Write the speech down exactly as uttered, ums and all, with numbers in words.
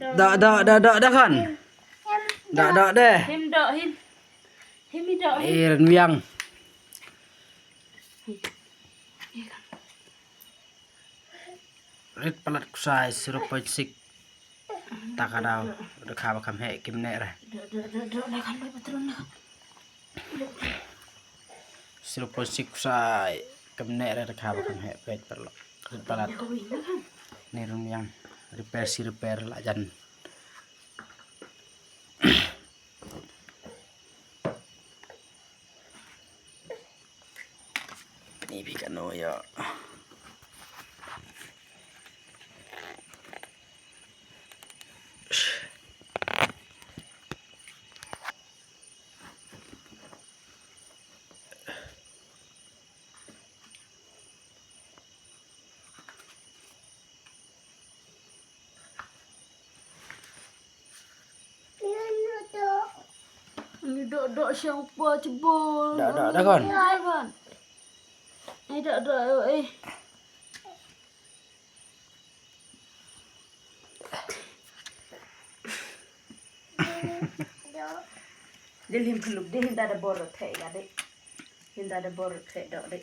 Doh, doh, doh, doh, doh, kan. Doh, doh, deh. Him doh, him. Him i doh, him. Eh, Rynwiang. Rit palat ksai, zero point six. Ta ka daw, da kha ba kham heh, kim neh re. Doh, doh, doh, doh, dah kan, dah patron dah. Zero point six ksai, kim neh re, da kha ba kham heh, rit palat. Rit palat. Ni Rynwiang, repair si repair la jan. Ni phi kano ya. Ni doh doh sha u pa cebol. Doh, doh, doh, kan. Doh, kan. Ni doh doh, eh. Dei lim peluk dei, hynda da bor the ga dei. Hynda da bor the doh dei.